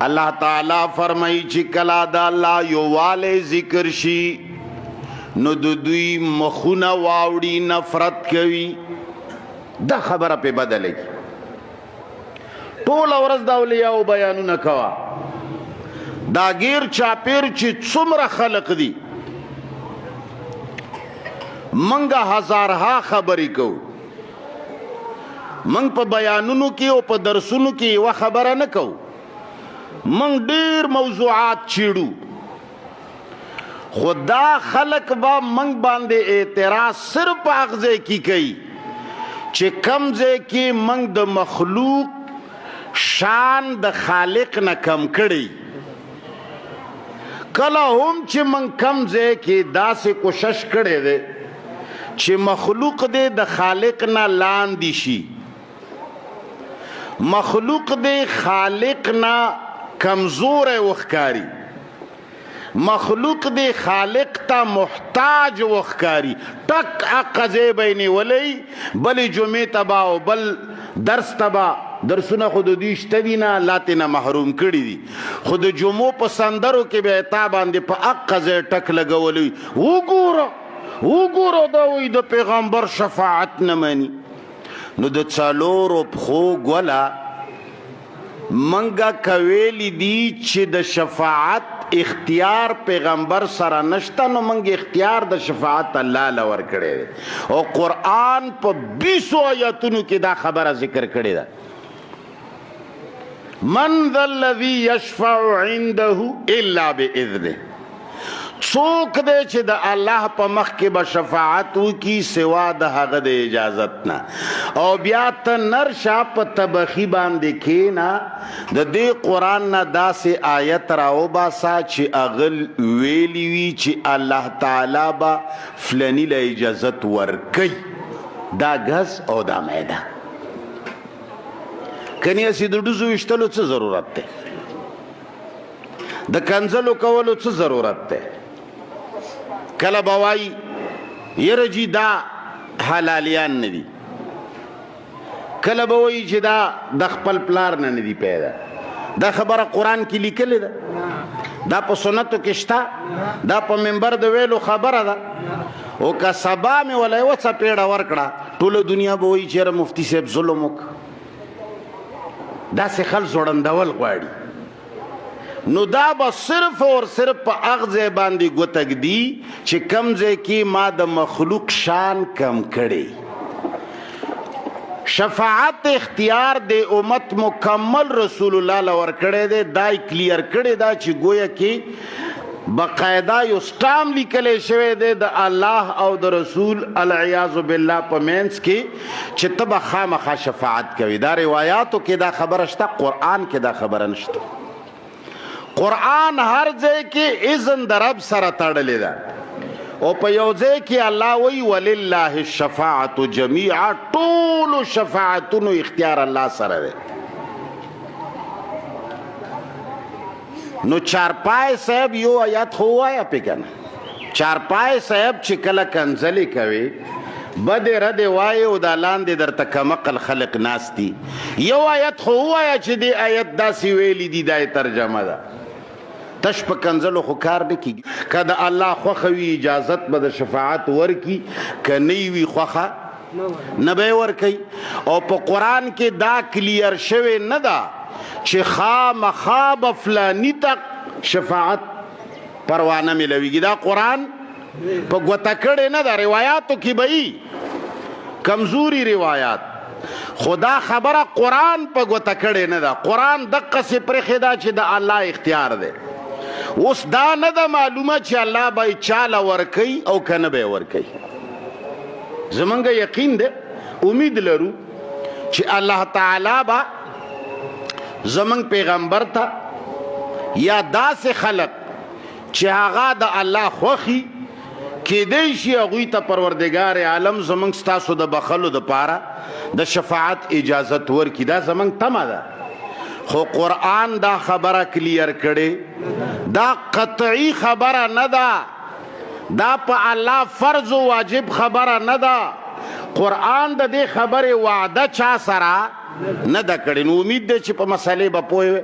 الله تعالی فرمایي چې کله د الله یووالی ذکر شي نو د دوی مخونه واوړي، نفرت کوي. دا خبره په بده لګي. ټوله ورځ د اولیاو بیانونه کوه، دا غیر چاپیر چې څومره خلق دي، منګه هزارها خبرې کوو. منګ په بیانونو کې او په درسونو کې یوه خبره نه کوو، منګ ډیر موضوعات چیړو. خو دا خلق به منګ باندې اعتراض صرف په هغه ځای کې کوي چې کم ځای کې منګ د مخلوق شان د خالق نه کم کړی. کله هم چې منګ کم ځای کې داسې کوشش کړی دی چې مخلوق دې د خالق نه لاندې شي، مخلوق دې خالق نه کمزوری وښکاري، مخلوق دې خالق ته محتاج وښکاري، ټک هغه ځای به یې نیولی، بلې جمعې ته به او بل درس ته به، درسونه خو د دوی شته دي نه، الله ترې نه محروم کړي دي، خو د جمعو په سندرو کې به یې تا باندې په هغه ځای ټک لګولی، وګوره وګوره دا وایي د پیغمبر شفاعت نه مني. نو د څلورو پښو ګوله منګه کویلی دي چې د شفاعت اختیار پیغمبر سره نشته، نو منګ اختیار د شفاعت الله له ورکړی دی. او قرآن په 20 آیاتونو کې دا خبره ذکر کړې ده، من ذا الذي يشفع عنده الا باذنه. څوک دی چې د الله په مخ کې به شفاعت وکړي سوا د هغه د اجازت نه؟ او بیا ته نر شه په تبخي باندې کښېنه، د دې قرآن نه داسې آیت راوباسه چې هغه ویلي وي چې الله تعالی به فلاني له اجازت ورکوي، دا ګز او دا میده. کني هسې د ډوزو ویشتلو څه ضرورت دی؟ د کنځلو کولو څه ضرورت دی؟ کله به وایي یره جي دا حلالیان نه دي، کله به وایي چې دا د خپل پلار نه نه دي پیدا. دا خبره قرآن کې لیکلې ده، دا په سنتو کې شته، دا په منبر د ویلو خبره ده. او که سبا مې ولا یوه څپېړه ورکړه، ټوله دنیا به وایي چې یاره مفتي صاحب ظلم وکړ. داسې خلک ځوړندول غواړي. نو دا به صرف اور صرف په هغه ځای باندې ګوته ږدي چې کم ځای کې ما د مخلوق شان کم کړی. شفاعت اختیار د امت مکمل رسول الله له ورکړی دی، دا یې کلیر کړی دا چې ګویا کې باقاعده یو سټام لیکلی شوی دی د الله او د رسول العیاذ بالله په منځ کې چې ته به خامخا شفاعت کوي. دا روایاتو کې دا خبره شته، قرآن کې دا خبره نشته. قرآن هر ځای کې اذن د رب سره تړلې ده، او په یو ځای کې الله وایي ولله الشفاعة جمیعا، ټولو شفاعتونو اختیار الله سره دی. نو چارپای صاحب یو آیات خو ووایه پې که نه. چارپای صاحب چې کله کنځلې کوي، بدې ردې وایې او دا لاندې درته کمقل خلق ناست دي، یو آیت خو ووایه چې دې آیت داسې ویلي دي، دا یې ترجمه ده. تش په کنځلو خو کار نه کېږي. که د الله خوښه وي اجازت به د شفاعت ورکي، که نه وي خوښه نه به یې ورکوي. او په قرآن کې دا کلیر شوې نه ده چې خامخا به فلاني ته شفاعت پروانه میلاویږي. دا قرآن په ګوته کړې نه ده، روایاتو کې به یي کمزوري روایات، خو دا خبره قرآن په ګوته کړې نه ده. قرآن دقسې پرېښې ده چې د الله اختیار دی. اوس دا نه ده معلومه چې الله به یې چا له ورکوي او که نه به یې ورکوي. زمونږ یقین دی، امید لرو چې الله تعالی به زمونږ پیغمبر ته یا داسې خلق چې هغه د الله خوښي کېدای شي هغوی ته پروردګار عالم زمونږ ستاسو د بخښلو دپاره د شفاعت اجازت ورکړي. دا زمونږ تمه ده. خو قرآن دا خبره کلیر کړې، دا قطعي خبره نه ده، دا په الله فرض و واجب خبره نه ده. قرآن د دې خبرې وعده چا سره نه ده کړې. نو امید دی چې په مسئلې به پوه وې.